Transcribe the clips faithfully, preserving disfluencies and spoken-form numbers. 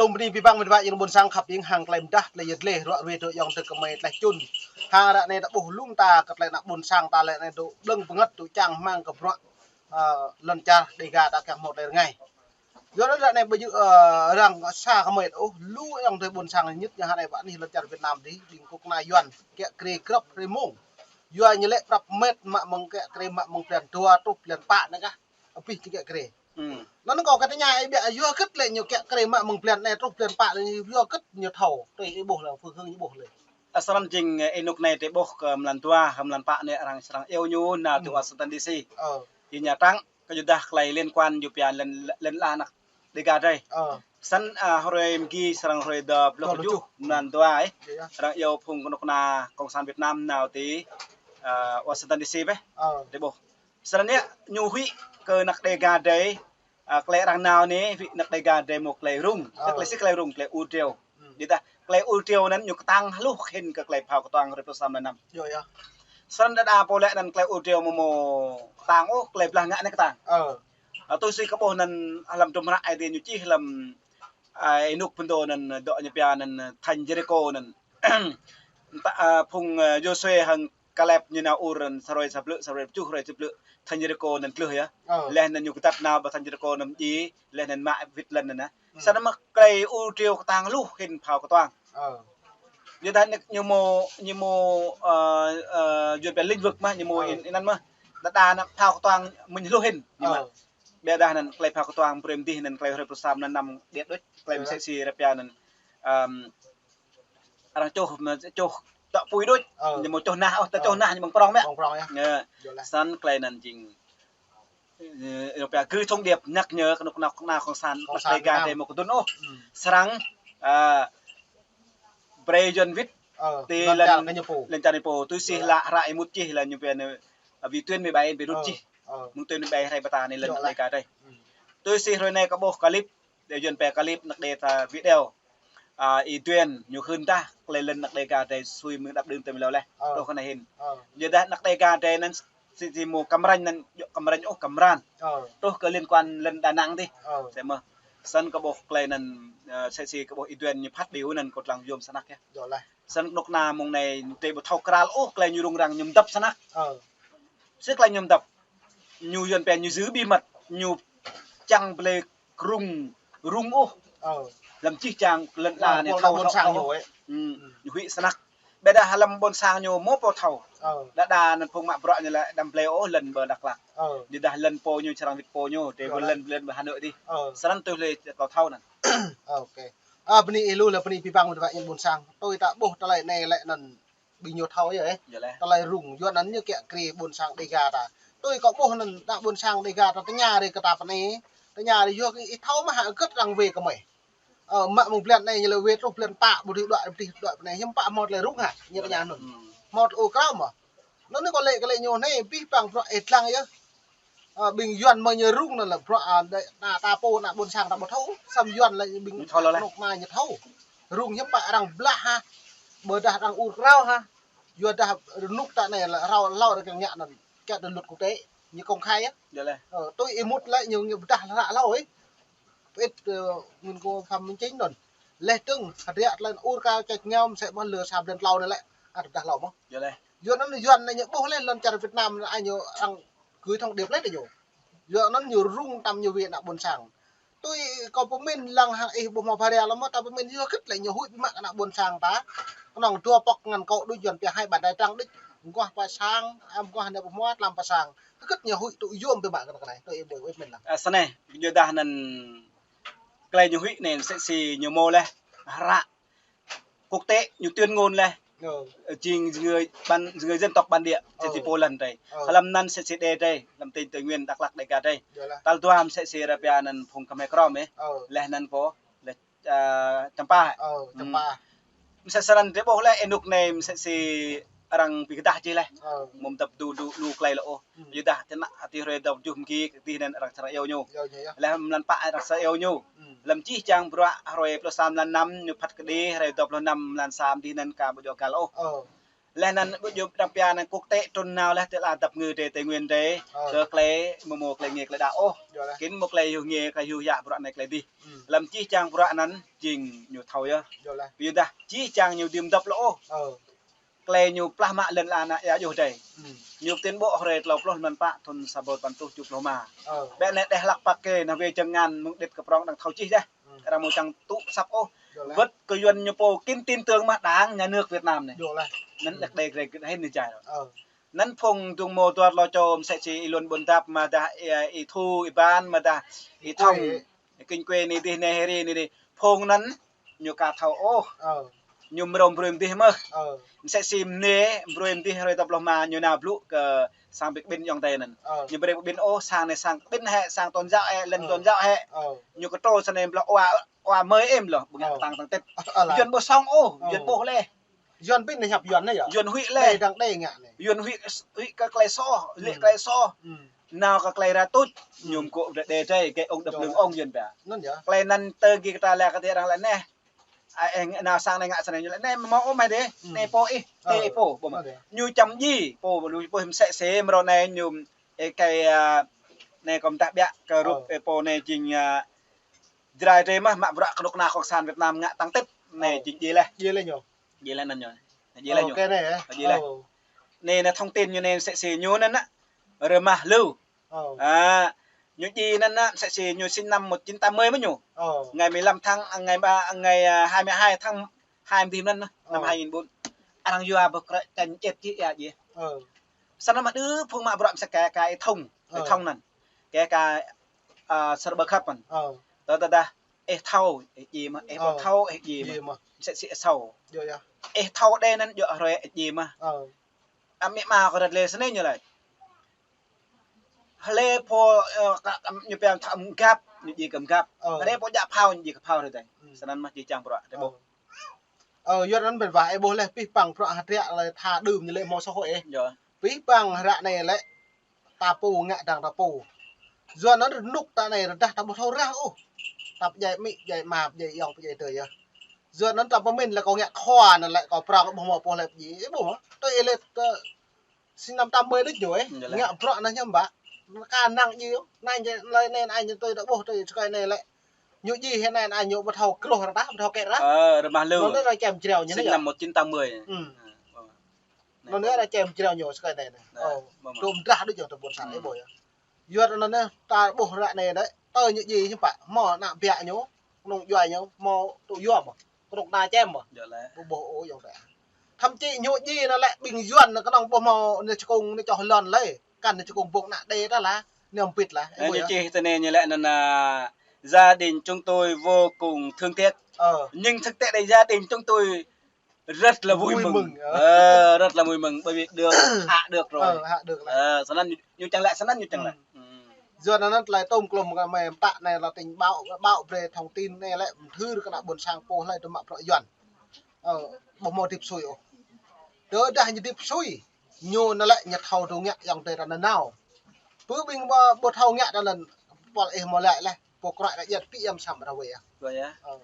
Tơm bơni abih bang met wa ayŏng ƀôn sang khăp ing hăng tơlơi mơdah, tơlơi yơh tơlơi, ruă ruê tơ ayŏng tơ kơmơi tơlơi čun. Hăng ră anai ta ƀuh lung ta kơ tơlơi ană ƀôn sang ta lĕ anai dŏ ƀlơ̆ng bơngăt dŏ čang hmang kơ bruă, ơ, lŏn čar Đêga ta kiăng hmâo tơlơi rơngai. Yua anŭn ră anai ƀu djơ̆, ơ, arăng sa kơmơi ôh, lu ayŏng adơi ƀôn sang ñit ñu hă anai ƀă anih lŏn čar Việt Nam dih, ƀing kơnuk kơna Yuan, kiă kriê grăp hrơi mông. Yua ñu lĕ prăp met mă mơ̆ng kiă kriê mă mơ̆ng blan dua truh blan pă anai kah. Abih ñu kiă kriê. Hmm. Anŭn kâo kơ tơña ih biă yua hơget lĕ ñu kiă kriê mă mơ̆ng blan anai truh blan pă lĕ yua hơget ñu thâo. Tui ih ƀuh lĕ, phương hướng ñu ƀuh lĕ. Asram jing, ơ, ih rơnŭk anai tơ ih ƀuh kơ mlan dua, hăng mlan pă anai arăng srăng iâu ñu nao tơ, hmm, Washington D C. Ơ. Ih ñu trăng kơ yua dah tơlơi liên quan yua pia lŏn, lŏn ala ană Đêga drơi. Ơ. Săn, a, hrơi mơgi srăng hrơi dua pluh tơjuh mlan dua, ơ. Yơh, yơh. Arăng iâu phung kơnuk kơna Cộng sản Việt Nam nao tơ, a, Washington D C bĕ. Ơ. Tơ ih ƀuh. Săn anai ñu huĭ kơ ană Đêga drơi, a, tơlơi arăng nao anai, huĭ ană Đêga drơi hmâo tơlơi rŭng, ơ, tơlơi sĭt tơlơi rŭng, tơlơi ur triu. Hmm. Yua dah tơlơi ur triu anŭn ñu kơtang hluh hĭn kơ tơlơi phao kơtuang hrơi pluh sa mlan năm. Yơh, yơh. Săn đơđa pô lĕ anŭn tơlơi ur triu hmâo, hmâo kơtang ôh, tơlơi blah ngă anai kơtang. Ơ. A, tui si kâo ƀuh anŭn hlăm tum hră Aê Diê ñu čih hlăm, a, ih rơnŭk pơtô anŭn dŏ ñu pia anŭn thành Yêrikô anŭn. Ta, a, phung, a, Yôsuê hăng Kalep ñu nao ur anŭn sa hrơi sa blư̆, sa hrơi tơjuh, hrơi tơjuh blư̆ thành Yêrikô anŭn glưh yơh. Ơ. Laih anŭn ñu kơdăp nao pơ thành Yêrikô anŭn djai, laih anŭn mă wĭt lŏn anŭn. Ơ. Săn mă tơlơi ur triu kơtang hluh hĭn phao kơtuang. Ơ. Yua dah ñu, ñu hmâo, ñu hmâo, ơ, ơ, yua pia lĩnh vực mơ̆n, ñu hmâo, ơ, in, in anŭn mơ̆n. Đơđa anŭn phao kơtuang mĭn hluh hĭn, ñu mă. Ơ. Biă dah anŭn tơlơi phao kơtuang brơi mơdih anŭn tơlơi hrơi pluh sa mlan năm điĕt đôč, tơlơi, yơh, mơsĕ si ră pia anŭn, ưm, arăng čuh, mă čuh tŏ apui đôč, ơ, ñu hmâo čuh nah, ôh, ta čuh, ơ, nah, ñu ƀơ̆ng prŏng biă. Ƀơ̆ng prŏng yơh. Yơh. Yơh lĕ. Săn tơlơi anŭn jing, ơ, ră pia gơ̆ thông điệp nhắc nhớ kơnuk kơna, kơnuk kơna Cộng sản, Cộng sản Việt Nam, Đêga drơi hmâo kơdŭn ôh. Hmm. Srăng, a, brơi Yuan wĭt, ơ, tơ lŏn, lŏn čar kơ ñu pô, lŏn čar ñu pô. Tui si, yơh, hlak hră ih mŭt čih lĕ ñu pia anŭn, a, vị tuyến mười bảy ƀu rŭt, ơ, čih. Ơ. Mơ̆ng tuyến mười bảy hrơi pơtă anai lŏn, yơh, ană Đêga drơi. Hmm. Tui si hrơi anai kâo ƀuh clip, đe Yuan pia clip ană Đê ta video. A, Y Duên ñu hưn dah tơlơi lŏn ană Đêga drơi sui mơ̆ng đăp đưm tơm hlâo laih. Ơ. Truh kơ anai hĭn. Ơ. Yua dah ană Đêga drơi anŭn sĭt sĭt hmâo Cam Ranh anŭn, yua Cam Ranh ôh, Cam Ranh. Ơ. Truh kơ liên quan lŏn Đà Nẵng dih. Ơ. Sĕ mơ̆n. Săn kâo ƀuh tơlơi anŭn, ơ, sĕ si kâo ƀuh Y Duên ñu phat ƀiu anŭn kâo lăng yôm snăk yơh. Yơh laih. Săn kơnuk kơna mơ̆ng anai tơ ih ƀu thâo krăl ôh tơlơi ñu rŭng răng ñu mơdăp snăk. Ơ. Sĭt tơlơi ñu mơdăp. Ñu Yuan pia ñu giữ bí mật, ñu čang blơi krŭng rŭng ôh. Ơ. Lăm jih jang lŏn, ơ, ala anai pô thâo, ană ƀôn, thâo, sang thâo ñu ôh. Ơ. Hmm. Hmm. Ñu huĭ snăk. Biă dah hlăm ƀôn sang ñu hmâo pô thâo. Ơ. Đơđa anŭn phung mă bruă ñu lĕ đăm blơi ôh lŏn ƀơi Dak Lak. Ơ. Yua dah lŏn pô ñu srăng wĭt pô ñu, tơ, yơh, ƀơi lŏn, lŏn ƀơi Hà Nội dih. Ơ. Srăng tui hlơi kâo thâo anŭn. Ơ, ok. A, bơni ih lu lĕ bơni abih bang met wa ayŏng ƀôn sang. Tui ta ƀuh tơlơi anai lĕ anŭn ƀing ñu thâo yơh, ơ. Yơh lĕ. Tơlơi rŭng, Yuan anŭn ñu kiă kriê ƀôn sang Đêga ta. Tui kâo ƀuh anŭn ană ƀôn sang Đêga ta tơña rai kơ ta pơ anai. Tơña rai yua kơ ih thâo mơ̆ hă hơget arăng wai kơmơi. Ơ, mă mơ̆ng blan anai ñu lĕ wai truh blan pă, ƀu dưi đuaĭ, ƀu dưi đuaĭ pơ anai, hiư̆m pă hmâo tơlơi rŭng hă, ñu tơña anŭn. Hmm. Hmâo tơlơi ur krao mơ̆. Anŭn anai kâo lĕ, kâo lĕ ñu anai, abih bang bruă ih lăng yơh. Ơ, ƀing Yuan mơ̆ ñu rŭng anŭn lĕ bruă, a, đe, ană ta pô, ană ƀôn sang ta ƀu thâo. Săm Yuan lĕ ƀing, ñu thâo lĕ, lĕ. Kơnuk kơna ñu thâo. Rŭng hiư̆m pă arăng blah hă. Ƀôdah arăng ur krao hă. Yua dah rơnŭk ta anai lĕ hrâo hlâo arăng kiăng ngă anŭn. Kiăng tơ luật quốc tế. Ñu công khai yơh. Yơh lĕ. Ơ, tui ih mŭt lĕ ñu, ñu pơdah hră hlâo ih. Pơit, ơ, mơ̆ng kơ Phạm Minh Chính anŭn. Laih dơ̆ng, hơdră tơlơi ur krao čĕč ngao mơsĕ mơ̆n lơ sa blan tlâo anai lĕ. Ăt pơdah hlâo mơ̆n. Yơh lĕ. Yua anŭn Yuan anai ñu ƀuh laih lŏn čar Việt Nam anai ñu arăng gửi thông điệp laih tơ ñu. Yua anŭn ñu rŭng tơm ñu wai ană ƀôn sang. Tui kâo pơmĭn lăng hăng ih ƀuh hmâo phara lăm mơ̆ ta pơmĭn yua hơget lĕ ñu huĭ biă mă kơ ană ƀôn sang ta. Kơnơ̆ng dua pŏk ngăn kâo đôč Yuan pia hai bàn tay trắng đôč. Mơguah pơ sang, a, mơguah anai pơhmuat lăm pơ sang. Hơget ñu huĭ tŭ yôm biă mă kơ anai, tui ih ƀuh ih pơmĭn lăng. A, săn anai, yua dah anŭn tơlơi ñu huĭ anai mơsĕ si ñu hmâo laih hră quốc tế ñu tuyên ngôn laih. Ơ. Ơ, jing người bản, người dân tộc bản địa, ơ, sĕ si pô lŏn drơi. Ơ. Hlăm anŭn sĕ si Đê drơi, hlăm tỉnh Tây Nguyên, Dak Lak Đêga drơi. Yơh lĕ. Tal dua mơsĕ si ră pia anŭn phung Khmer Krom ơ. Ơ. Laih anŭn pô, laih, a, Champa. Ơ, hmm. Champa. Mơsĕ săn anŭn tơ ih ƀuh lĕ ih rơnŭk anai mơsĕ si arăng pi kơdah čih laih. Ơ. Mơ̆ mơdăp du, du, lu tơlơi lĕ ôh. Hmm. Yua dah tơnă hơtai hrơi dua pluh mơgi kơ dih anŭn arăng srăng iâu ñu. Iâu ñu yơh. Laih mlan pă arăng srăng iâu ñu. Hmm. Lăm jih jang bruă hrơi pluh sa mlan năm ñu phat kơđi hrơi dua pluh năm mlan sa dih anŭn ka ƀu djơ̆ găl ôh. Ơ. Laih anŭn ƀu djơ̆ dăng pia anŭn quốc tế trŭn nao laih tơlơi dăp ngư drơi Tây Nguyên drơi. Ơ. Kơ tơlơi mơ̆ mơ̆ tơlơi ngă tơlơi đaŏ ôh. Yơh laih. Kĭn mơ̆ tơlơi hyu ngă kơ hyu yă bruă anai tơlơi dih. Ư. Lăm čih čang bruă anŭn jing ñu thâo yơh. Yơh laih. Yua dah čih čang ñu dim dăp lơ ôh. Ơ. Tơlơi ñu plah mă lŏn la anai ia djuh drơi. Ư. Ñu tin ƀô̆ hrơi klâo pluh mlan pă thŭn sa rơbâo păn rơtuh tơjuh pluh rơma. Ơ. Ƀĕ anai đeh lăk pă kơ nao wai jơngan mơ̆ng đĕt kơ prong đang thâo čih dah. Ư. Arăng mơ̆ čang tŭ săp ôh. Yơh laih. Wơ̆t kơ Yuan ñu pô kĭn tin tưởng mă Đảng, nhà nước Việt Nam anai. Yơh laih. Anŭn đĕt đĕt grĕ gĭt hĭn anai jai. Ơ. Anŭn phung dŭng mơ̆ duăt lŏ čô mơsĕ si Y Luân Ƀuôn Dap mơ̆ dah Y, Y Thu Y Ban mơ̆ dah Y Thông. Ơ. Kinh Quê anai dih anai Harry anai dih. Phung anŭn ñu ka thâo ôh. Ơ. Ñu mrâo brơi mơdih mơ̆. Ơ. Mơsĕ si mơnê brơi mơdih hrơi dăp pluh rơma ñu nao blŭ kơ sang ƀĭ ƀĭn ayŏng adơi anŭn. Ơ. Ñu brơi ƀĭ ƀĭn ôh, sang anai sang ƀĭn hĕ, sang tôn giáo hĕ, lŏn tôn giáo hĕ. Ơ. Ñu kơ trô sang anai blŏ ua, ua mơi êm lŏ, ƀu ngă tang tang tĭt. Ơ. Yuan ƀu song ôh, Yuan ƀôh laih. Yuan ƀĭn anai hiăp Yuan anai yơh. Yuan huĭ laih. Đei dăng đei ngă anai. Yuan huĭ, huĭ kơ tơlơi soh, lĕ tơlơi soh. Ư. Nao kơ tơlơi ră tuč, ư, ñu mơkŏ brơi đe drơi, kơ ung đăp lưng ung Yuan ƀiă. Anŭn yơh. Tơlơi anŭn tơ gih kơ ta lĕ kơ tơlơi arăng lĕ anai. Ai, ơ, nao sang anai ngă sang anai ñu lĕ anai mơ̆ ôh mai dih, ư, anai pô ih, anai pô, ƀu mơ̆. Anŭn yơh. Ñu čăm djai, pô, lu pô mơsĕ si mrâo anai ñu, ơ, kơ, ơ, anai kơ mơdah ƀiă kơ rup, ơ, ơ, pô anai jing, ơ, Jrai drơi mơ̆, mă bruă kơnuk kơna cộng sản Việt Nam ngă tang tĭt. Anai jing djai laih. Djai laih ñu. Djai laih anŭn ñu. Djai laih ñu. Ơ, kơ anai, ơ? Djai laih. Ơ. Anai, anai thông tin ñu anai mơsĕ si ñu anŭn anai. Rơmah Lu. Ơ. A, ñu djai anŭn anai mơsĕ si ñu sinh năm một chín tám mươi mơ̆ ñu. Ơ. Ngày mười lăm tháng, ngày ba, ngày, à, hai mươi hai tháng hai mơdih anŭn anai, năm hai nghìn bốn. Arăng yua ƀơi kră čanh jet čih ia djai. Ơ. Sang anŭn mă đơ phung mă bruă mơsĕ kơ, kơ Y Thông. Ơ. Y Thông anŭn. Kơ, kơ, à, sơrơ ƀơ khăp anŭn. Ơ. Tơdah, tơdah, ih thâo, ih djai mơ̆, ih ƀu thâo, ih djai mơ̆. Mơsĕ si ih thâo. Yơh, yơh. Ih thâo đe anŭn djơ̆ hrơi ih djai mơ̆. Ơ. Amĭ ama kơ rơt lĕ sang anai ñu laĭ. Hlơi pô, ơ, kơ, kơ, ñu pia thâo mơgăp, ñu djai kơ mơgăp. Ơ. Hlơi pô djă phao, ñu djai kơ phao rơdai. Ư. Sang anŭn mơ̆ čih čang bruă, rơdai ƀôh. Ơ, Yuan anŭn ƀĕn wa, ih ƀôh laih, pih păng bruă hơdră laih tha đưm ñu lĕ mơ̆ soh ôh ih. Yơh. Pih păng hră anai lĕ, ta pô ngă dăng ta pô. Yuan anŭn rơnŭk ta anai rơđah ta ƀu thâo rah ôh. Ta pơdjai amĭ, pơdjai ama, pơdjai ayŏng, pơdjai adơi yơh. Yuan anŭn ta pơmĭn lĕ kâo ngă khua anŭn lĕ kâo prong ƀu hmâo pô lĕ pơdjai, ƀôh. Tui ih lĕ, tơ, sinh năm tám mươi đôč ñu ih. Yơh laih. Ngă bruă anŭn hiam ƀă. Ka năng djai, anai djai, lơi anai, anai djai tui ta ƀôh, tui sơkai anai lĕ. Ñu djai hĭ anai, anai ñu ƀu thâo krôh rah, ƀu thâo kĕ rah. Ơ, Rơmah Lu. Anŭn anai čem jreo ñu anai yơh. Sinh năm một chín tám mươi. Ư. Ơ. Anŭn anai čem jreo ñu sơkai anai. Ơ, ƀôh mơ̆. Tôm drah đôč ñu ta ƀôn sang ih ƀôh yơh. Yuan anŭn anai, ta ƀôh ră anai đôč, tơ ñu djai hiư̆m pă, hmâo ană ƀiă ñu, kơnung djuai ñu, hmâo tŭ yua mơ̆, kơnung kơna čem mơ̆. Yơh laih. Ƀu ƀôh ôh ayŏng adơi. Thậm chí ñu djai anŭn lĕ ƀing Yuan anŭn kơnơ̆ng ƀu hmâo anai čơkung anai čoh lŏn lơi, kăn anai čơkung ƀô̆ ană đe ta lah, anai ƀĭt lah. Ơ, ñu čih tơ anai ñu lĕ anŭn, à, gia đình chúng tôi vô cùng thương tiếc. Ơ. Nhưng thực tế đây gia đình chúng tôi rất là vui mừng. Vui mừng, ơ. Ờ, rất là vui mừng bởi vì được, hạ được rồi. Ờ, hạ được rồi. Ờ, sang anŭn ñu, ñu čang lĕ, sang anŭn ñu čang lĕ. Ư. Ư. Yuan anŭn tơlơi tôm klôm kơ mơi mơtă anai lĕ tình báo, báo về thông tin anai lĕ mơthưr kơ ană ƀôn sang pô hlơi tơ mă bruă Yuan. Ơ, ƀu hmâo dip sui ôh. Tơdah ñu dip sui, ñu anŭn lĕ ñu thâo tŭ ngă ayŏng adơi ta nanao. Pơ ƀing ƀu, ƀu thâo ngă ta anŭn, pol ih hmâo lĕ laih, pô kroi ră yơh pi yăm sam ră wai yơh. Wai yơh. Ơ.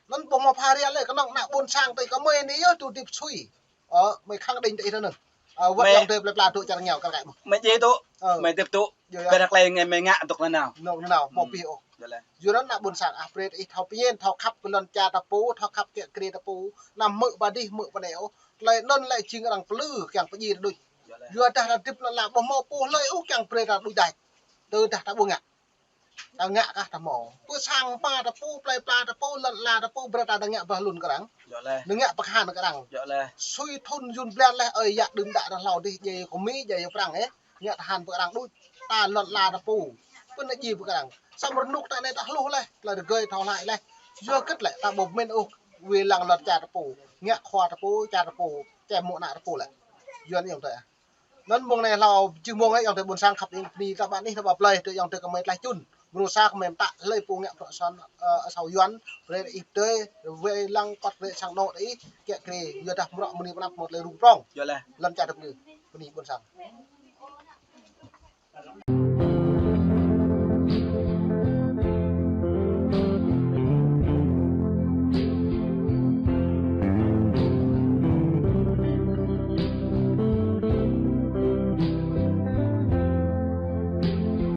Anŭn ƀu hmâo pha ria lĕ, kơnơ̆ng ană ƀôn sang tui kơ mơi anai yơh tŭ dip sui. Ơ, mơi khăng đing tơ ih anŭn. Ơ, wơ̆t ayŏng adơi plơi pla tŭ čar rơngiao kar kaĭ mơ̆. Mơi djai tŭ, ơ, mơi dip tŭ. Yơh, yơh. Ƀĕ dah tơlơi ngă mơi ngă dŏ nanao. Dŏ nanao, ƀu pih ôh. Yơh laih. Yua anŭn ană ƀôn sang ah brơi ih thâo pơmĭn, thâo khăp kơ lŏn čar ta pô, thâo khăp kiă kriê ta pô, anăm hmư̆ ƀă dih, hmư̆ ƀă anai ôh. Tơlơi anŭn lĕ jing arăng pơlư kiăng pơdjai ta đôč. Yơh laih. Yua dah ta dip lŏn la ƀu hmâo pô hlơi ôh kiăng brơi ta đôč đač. Tơdah ta ƀu ngă. Ta ngă kah ta hmâo. Pơ sang pha ta pô, plơi pla ta pô, lŏn la ta pô, brơi ta ngă bah lun kơ arăng. Yơh laih. Ngă pơkhan kơ arăng. Yơh laih. Sui thŭn yun blan laih, ơi yă đưm đă ta hlâo dih, djai kơ Mi, djai kơ Prăng ih. Ngă tơhan pơ arăng đôč. Ta lŏn la ta pô. Pơ anai djai pơ arăng. Samơ̆ rơnŭk ta anai ta hluh laih, tơlơi rơgơi thâo hlai laih. Yua hơget lĕ ta ƀu pơmĭn ôh, wai lăng lŏn čar ta pô. Ngă khua ta pô, čar ta pô, čem mơ̆ ană ta pô lĕ. Yuan ayŏng adơi ah. Anŭn mơ̆ng anai hlâo jih mơ̆ng anai ayŏng adơi ƀôn sang khăp ing bơni ta ƀă anih ta ƀă plơi, tơ ayŏng adơi kơ mơi tlaih čun. Mơnuih sa kơ mơi mơtă hlơi pô ngă bruă sang, ơ, asâo Yuan, brơi ih tơi, wai lăng kŏt brơi sang anŏ ih, kiă kriê, yua dah mrŏ mơni pơnăp mơ̆ tơlơi rŭng prŏng. Yơh laih. Lŏn čar ta pơni, bơni ƀôn sang.